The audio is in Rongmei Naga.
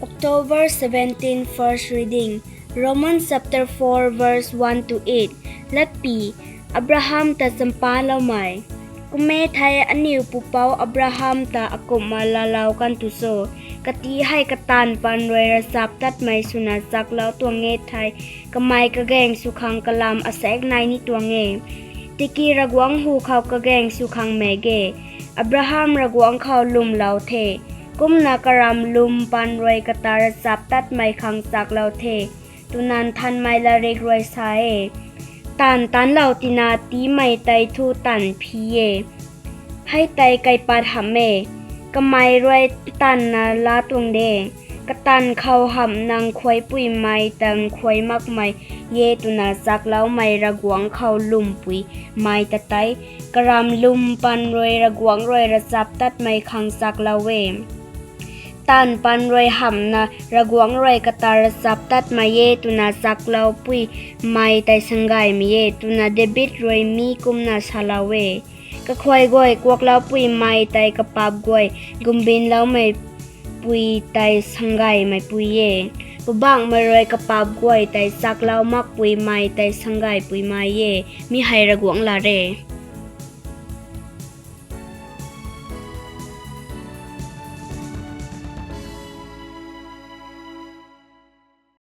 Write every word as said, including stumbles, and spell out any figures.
October seventeen, first reading, Romans chapter four, verse one to eight. Latpy: Abraham ta champanloumei. Kum e thei aniu pupouc Abraham ta akumhna laalou kan tu cho? Kati hei kataanv pan rui ravchaptatmei swna chaklou tuang e thei, kamei kagaeng sw khang kalam asaekc nai ni tuang e. Tiki Ravguangc hu khou kagaeng sw khang mak ge. Abraham Ravguangc khou lwmlou the. Kumna karamv lwm pan rui kata ravchaptatmei khang chaklou the, twna Nthanmei Latrik rui sa e. Taanv tanclou tina tiimei tei thu taanv phi e. Hei tei kaipat hamh e. Kamei rui taanvna laa tuang de. Kataanv khou hamhna nkhuaipuimei ta nkhuai makmei e twna chakloumei Ravguangc khou lwmpuimei ta tei, karamv lwm pan rui Ravguangc rui ravchaptatmei khang chaklou e. Taanv pan rui hamhna Ravguangc rui kata ravchaptatmei e twna chakloupuimei tei sanggaymei e twna David rui mi kumna salou e. Kakhuay guay kuakloupuimei tei kapap guay gumbinloumeipui tei sanggaymeipui e. Poubauhmei rui kapap guay tei chaklou makpuimei tei sanggaypuimei e. Mi hei Ravguangc lat re.